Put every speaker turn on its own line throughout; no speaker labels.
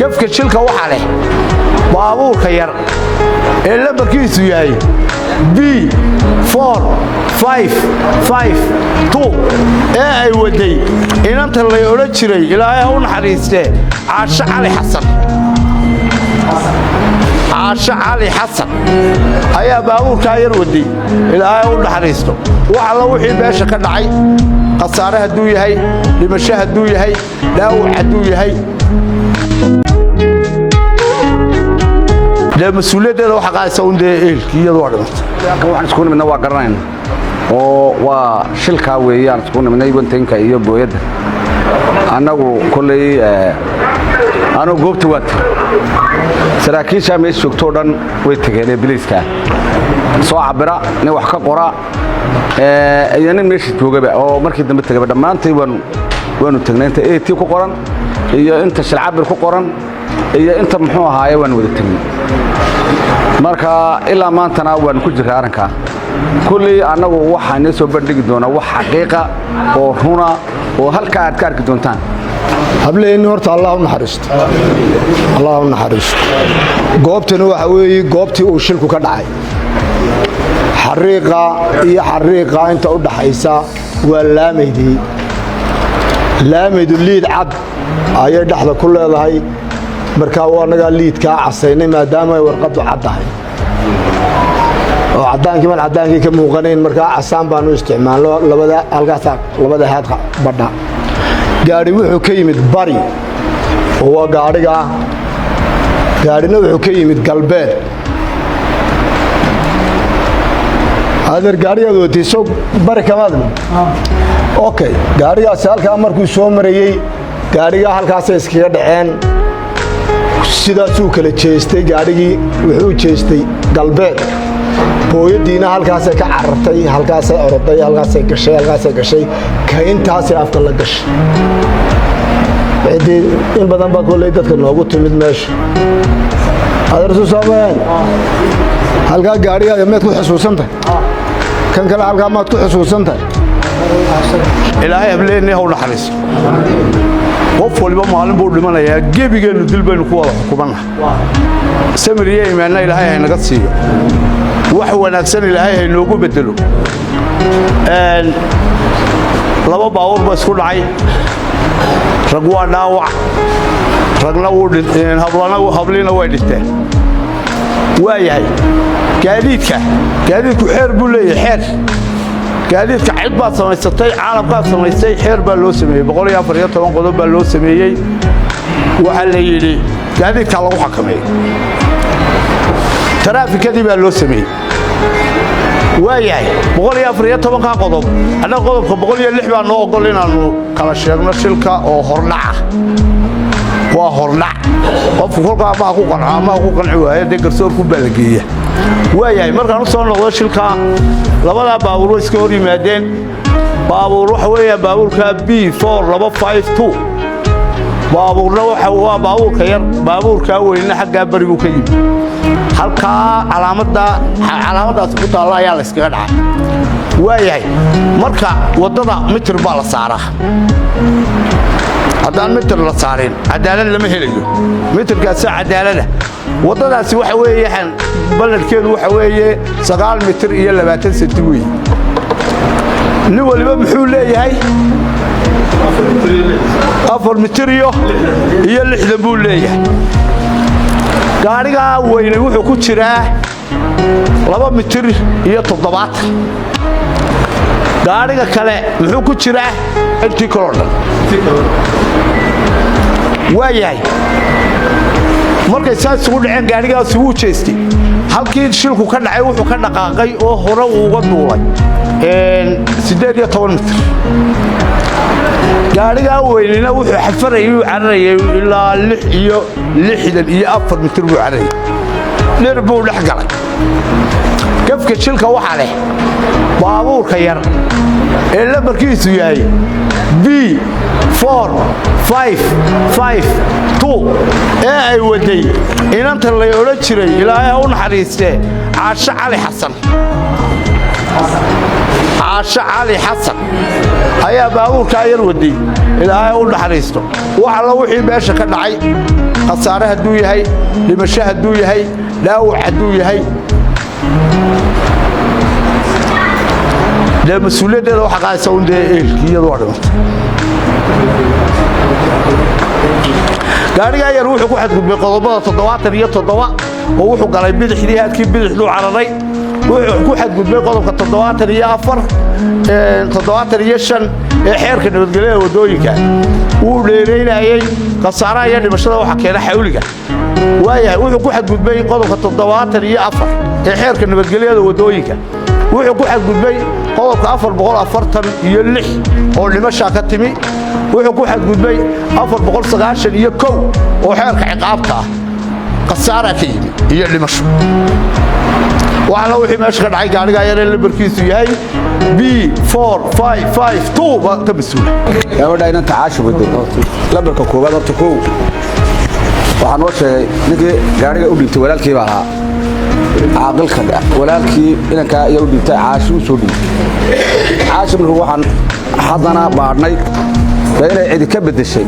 Gafka shilka waxaa leh baabuurka yar ee lambarkiisu yahay B 4552 ee ay waday inanta lay odhan jiray, Ilaahay ha u naxariistee, Caasho Cali Xasan. Caasho Cali Xasan ayaa baabuurkaa yar waday, Ilaahay ha u naxariisto. Wax alla wixii meesha ka dhacay, khasaare hadduu yahay, dhimasho hadduu yahay, dhaawac hadduu yahay, dee mas-uuliyaddeeda waxa qaadaysa un dee ehelkii, iyadu waa dhimatay.
Halkan waxaan iskugu nimidna waa garanayna oo waa shilkaa weeyaan iskugu nimidnay, wantaynka iyo booyadda. Annagu kolley anugu goobta waan tegey, saraakiishaa meesha joogto o dhan way tegeen ee biliiskaa soo cabira, nin wax ka qora iyo nin meesha joogaba oo markii dambe tegaba, dhammaantay waanu tegnay. Inta at ku qoran iyo inta shilcabir ku qoran iyo inta muxuu ahaaye waanu wada tegnay. Marka ilaa maantana waanu ku jirraa arrinkaa. Kulley annagu waxaan inoo soo bandhigi doonaa wax xaqiiqa oo runa oo halkaa aad ka arki doontaan.
Hableenni horta Allah u naxariisto, Allah u naxariisto. Goobtani waxa weeye goobtii uu shilku ka dhacay. Xariiqa iyo xariiqa inta u dhaxaysa waa laamaydii. Laamaydu liid cad ayay dhexda ku leedahay. Markaa waa annagaa liidkaa casaynay, maadaama ay warqaddu caddahay oo caddaankii maan caddaankii ka muuqanayn. Markaa casaan baanu isticmaalno labada halkaasaa labada haad badha. Gaadhi wuxuu ka yimid bari oo waa gaadhigaa, gaadhina wuxuu ka yimid galbeed. Adeer, gaadhigaad watay soo bari kamaad? Okay, gaadhigaasi halkaa markuu soo marayey, gaadhigaa halkaasay iskaga dhaceen. Sidaasuu kala jeestay gaadhigii, wuxuu jeestay galbeed. Booyaddiina halkaasay ka carartay, halkaasay oroday, halkaasay gashay, halkaasay gashay, kayntaasay afka la gashay. Ciddii in badan baa kolley dadka noogu timid meesha. Adeersu soomayeen halkaa gaadhigaaga miyaad ku xusuusantahay? Kan kale halkaa maad ku xusuusantahay?
Ilaahay hableenni ha u naxariisto. Qof waliba maalin buu dhimanayaa, gebigeennu dil baynu ku wada xukumanna. Samir iyo imaanna Ilaahay haynaga siiyo, wax wanaagsan Ilaahay haynoogu beddelo. Laba baabuur ba isku dhacay, rag waa dhaawac, ragna wuu hablana habliina way dhinteen. Waa yahay, gaadiidka, gaadiidku xeer buu leeyahay. Xeer gaadiidka cid baad samaysatay, caalamkaad samaystay, xeer baa loo sameeyey. 114 qodob baa loo sameeyey. Waxaa la yidhi gaadiidkaa lagu xakameeyo, taraafikadii baa loo sameeyey. Waa yahay, 114-ka qodob, annaga qodobka 106 baa noo ogol inaannu kala sheegno shilka oo hordhaca. Waa hordhac, qofku kolka amaha ku qanco amaha ku qanci waayo, dee garsoorku baa la geeya. Waa yahay, markaan u soo noqdo shilka, labadaa baabuur way iska hor yimaadeen. Baabuur waxa weeya baabuurka B 4252, baabuurna waxa waa baabuurka yar. Baabuurkaa weynna xaggaa bari buu ka yimi. Halkaa calaamadda, calaamaddaasi ku taalla ayaa la iskaga dhacay. Waa yahay, marka waddada mitir baa la saaraa. Haddaan mitir la saarin, cadaalad lama helayo. Mitirkaasa cadaalada. Waddadaasi waxa weeye balladhkeedu waxa weeye 9 mitir iyo 20 senti weeye. Nin waliba muxuu leeyahay? 4 mitir iyo 60 buu leeyahay. Gaadhigaa weynay wuxuu ku jiraa 2 mitir iyo 70. Gaadhiga kale muxuu ku jiraa? Intii kaloo dhan. Waa yahay, markay saas isugu dhaceen, gaadhigaasi wuu jeestay. Halkii shilku ka dhacay wuxuu ka dhaqaaqay oo hore uu uga duulay 18 mitir. Gaadhigaa weynina wuxuu xafarayay, uu cararayay ilaa 6 iyo 64 mitir buu cararayay. Dhir buu dhex galay. Gafka shilka waxaa leh baabuurka yar ee lambarkiisu yahay B 4552 ee ay waday inanta lay odhan jiray, Ilaahay ha u naxariistee, Caasho Cali Xasan. Caasho Cali Xasan ayaa baabuurkaa yar waday, Ilaahay ha u naxariisto. Wax alla wixii meesha ka dhacay. Khasaare hadduu yahay, dhimasho hadduu yahay, dhaawac hadduu yahay, dee mas-uuliyaddeeda waxa qaadaysa un dee ehelkii, iyadu waa dhimantay. Gaadhigaa yar wuxuu ku xadgudbay qodobada 77 oo wuxuu galay bidixdii, haadkii bidixduu cararay. Wuxuu ku xadgudbay qodobka 74, 75 ee xeerka nabadgelyada waddooyinka. Wuu dheeraynayey. Khasaaraha iyo dhimashada waxa keena xawliga. Waayahay, wuxuu ku xadgudbay qodobka 74 ee xeerka nabadgelyada waddooyinka. Wuxuu ku xadgudbay qodobka 446 oo dhimashaa ka timi. Wuxuu ku xadgudbay 491 oo xeerka ciqaabta ah, khasaaraa ka yimi iyo dhimasho. Waxalla wixii meesha ka dhacay gaadhigaa yaree lambarkiisu yahay B baa ka mas-uula.
Gabadha inanta Caasha waday lambarka koowaad, horta kow waxaa noo sheegay ninkii gaadhiga u dhiibtay, walaalkii baa lahaa, caaqilka walaalkii inankaa ayaa u dhiibtay, Caashi u soo dhiibtay. Caashi marka waxaan haddana baadhnay ba inay cidi ka beddeshay.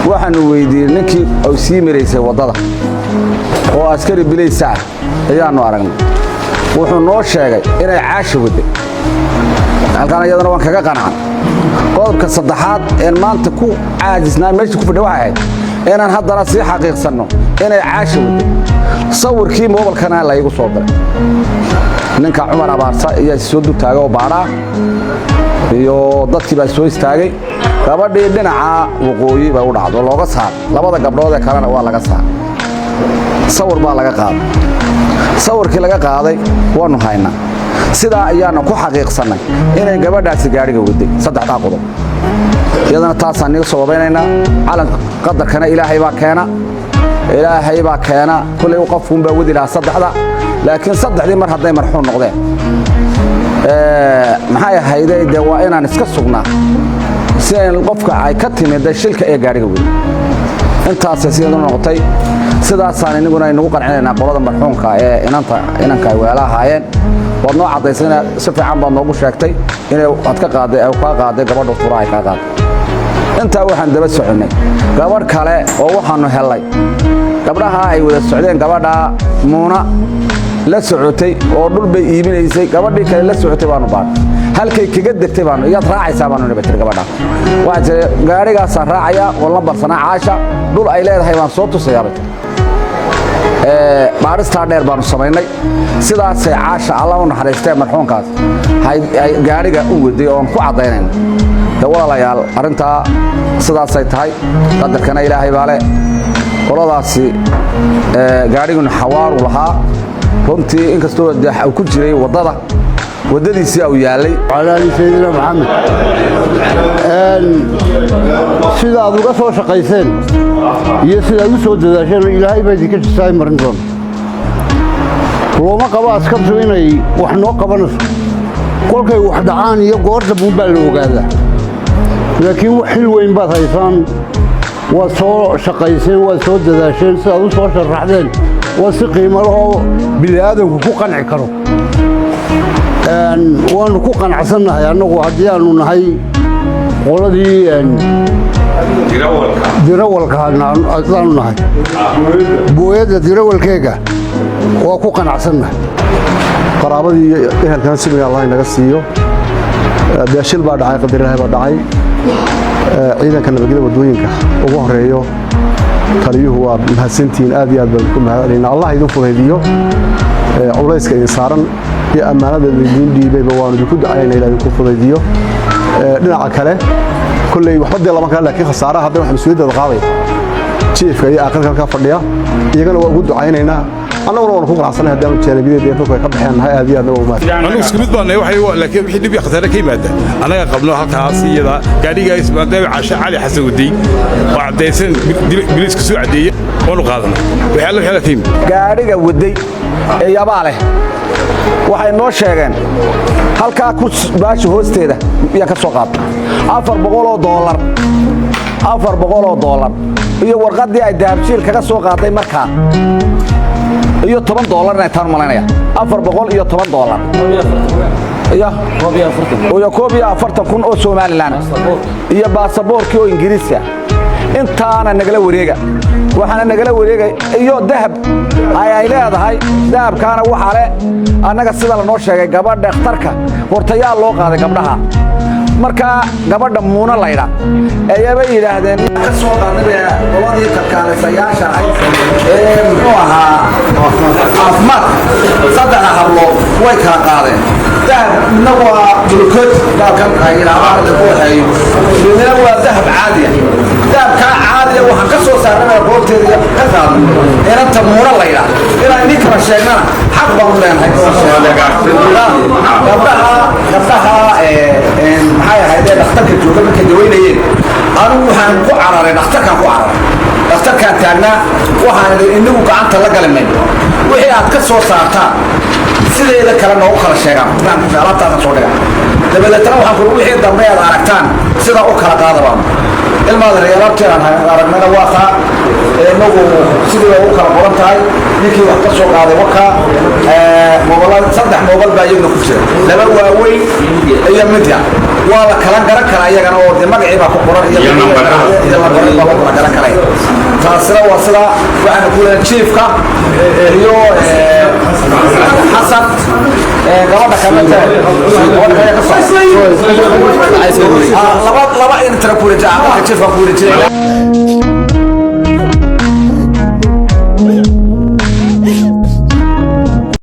Waxaannu weydiinay ninkii ay sii maraysay waddada oo askari bilaysa ah ayaannu aragnay. Wuxuu noo sheegay inay Caasha wadday. Halkaan iyadana waan kaga qancan. Qodobka saddexaad een maanta ku caajisnaa meesha ku fadhiya waxay ahayd inaan haddana sii xaqiiqsanno inay Caasha wadday. Sawirkii moobilkana laygu soo diray, ninka Cumar Abaarsa ayaa soo dul taagay oo baadhaa iyo dadkii baa soo istaagay. Gabadhii dhinaca waqooyi bay u dhacdo, looga saar. Labada gabdhood ee kalena waa laga saar, sawir baa laga qaaday. Sawirkii laga qaaday waannu haynaa. Sidaa ayaannu ku xaqiiqsannay inay gabadhaasi gaadhiga waday. Saddexdaa qodob iyadana taasaan niga sababaynaynaa. Calanka qadarkana Ilaahay baa keena, Ilaahay baa keena. Kullay qofkuunbaa wadi lahaa saddexda, laakiin saddexdii mar hadday marxuun noqdeen, maxay ahayday? Dee waa inaan iska sugnaa si ayn qofka ay ka timid shilka ee gaadhiga waday. Intaasay sideedu noqotay. Sidaasaan inaguna aynugu qancinaynaa qolada marxuunka ee inanta inanka ay weela ahaayeen. Waad noo caddaysayna, si fiican baad noogu sheegtay inay aad ka qaaday, ay kaa qaaday gabadha furaha ay kaa qaaday. Intaa waxaan daba soconnay gabadh kale oo waxaannu hellay gabdhaha ay wada socdeen, gabadha Muuna la socotay oo dhul bay iibinaysay. Gabadhii kale la socotay baanu baadhay, halkay kaga degtay baanu. Iyaad raacaysaa baanu niba tiri gabadha. Waxaa tiri gaadhigaasaan raacayaa oo lambarsanaa Caasha, dhul ay leedahay baan soo tusayaa bay tiri. Baadhistaa dheer baanu samaynay. Sidaasay Caasha, Alla u naxariistee, marxuunkaas ay gaadhiga u waday oon ku caddaynayna. De walaalayaal, arrintaa sidaasay tahay. Qadarkana Ilaahay baa le. Qoladaasi gaadhiguna xawaaru lahaa runtii, inkastoo dee uu ku jiray waddada, waddadiisii uu yaallay.
على آل سيدنا محمد. Sida aad uga soo shaqayseen iyo sida aad u soo dadaasheen, Ilaahay baa idinka jisaay marin doona. Looma qabo askartu inay wax noo qabanayso. Kolkay wax dhacaan iyo goor dambuun baa la ogaadaa, laakiin wax xil weyn baad haysaan. Waad soo shaqayseen, waad soo dadaasheen. Sidaad u soo sharaxdeen waa si qiimo lahoo bini aadamku ku qanci karo. Waanu ku qanacsannahay annagu haddii aanu nahay qoladii dirawalka haddaanu nahay booyadda dirawalkeega, waa ku qanacsannahay.
Qaraabadii iyo ehelkana simiga Allah inaga siiyo. Dee shil baa dhacay, qadar Ilaahay baa dhacay. Ciidanka nabadgelyada waddooyinka ugu horeeyo taliyuhu, waa mahadsantihiin, aad iyo aad baan ku mahadcelinaa. Allah idin fudaydiyo culayska idin saaran iyo ammaanada idin dhiibayba. Waanu idinku ducaynaa ilah idinku fudaydiyo. Dhinaca kale kolley waxba dee lama kale, laakiin khasaaraha haddana waxa mas-uuliyaddeeda qaadaya jiifka iyo aqalka halkaa fadhiya. Iyagana waa ugu ducaynaynaa, annaguna waanu ku qanacsanay haddaanu jaanibiyadeeda dhulka ay ka baxeen nahay. Aad iyo aadna waa umahadsan.
Anigu isku mid baan nahay waxay, laakiin wixii dhib iyo khasaare ka yimaada annaga qabno halkaas iyada gaadhigaas, maadaama Caasha Cali Xasan waday oo caddaysan, biliisku soo caddeeyey, waanu qaadanay wixii alla wixii ka yimid.
Gaadhiga waday ee yabaa leh waxay noo sheegeen halkaa ku baasha hoosteeda yaan ka soo qaatay $400, $400 iyo warqaddii ay Dahabshiil kaga soo qaaday markaa iyo $10 inay taan malaynaya, $410 iyo 41,000 oo Somaliland iyo baasaboorkii oo Ingiriiska. Intaana nagala wareega, waxaana nagala wareegay iyo dahab ay leedahay. Dahabkaana waxaa le annaga sida lanoo sheegay gabadha dhakhtarka hortayaa loo qaaday gabdhaha. Markaa gabadha Muuna laydha ayabay yidhaahdeen ka soo qaadnay qoladii kalkaalisayaasha ahayd ee muxuu ahaa caafimaadka. Saddexda hablood way kala qaadeen dahab. Midna waa bulukod baalkan ay yidhaahdaan lagu waxeeyo, midna waa dahab caadiya. Dahabkaa caadiya waxaan ka soo saarnay goobteeda ka qaadnay inanta Muuna laydha. Inaan idin kala sheegnana xaq baan u leenahay. Gabdhaha maxay ahayd ee dhakhtarka jooga markay daweynayeen, anigu waxaan ku cararay dhakhtarkaan ku cararay, dhakhtarkaan taagnaa. Waxaan idhi, inagu gacanta la gali mayno, wixii aad ka soo saartaan sideeda kale noogu kala sheegaan. Alaabtaasan soo dhiga. Dabadeetna waxaan kuri, wixii dambe aad aragtaan sidaa u kala qaada. Baanu ilmaada alaabtii aan aragnana waa taa, inagu sidii bay u kala qoran tahay. Ninkii wax ka soo qaaday wakaa moobala, saddex moobal baa iyaguna ku jira, laba waaweyn iyo mid yar. Waa la kala garan karaa iyagana oo dee magacii baa ku qoran iyo lambaradii baa loo kala garan karaya. Taasina waa sidaa. Waxaanu ku leeyahay jiifka iyo Xasan, gabadha kale, gabadha kale ka soo laba laba intana ku wareejin, jiifka ku wareejinaya.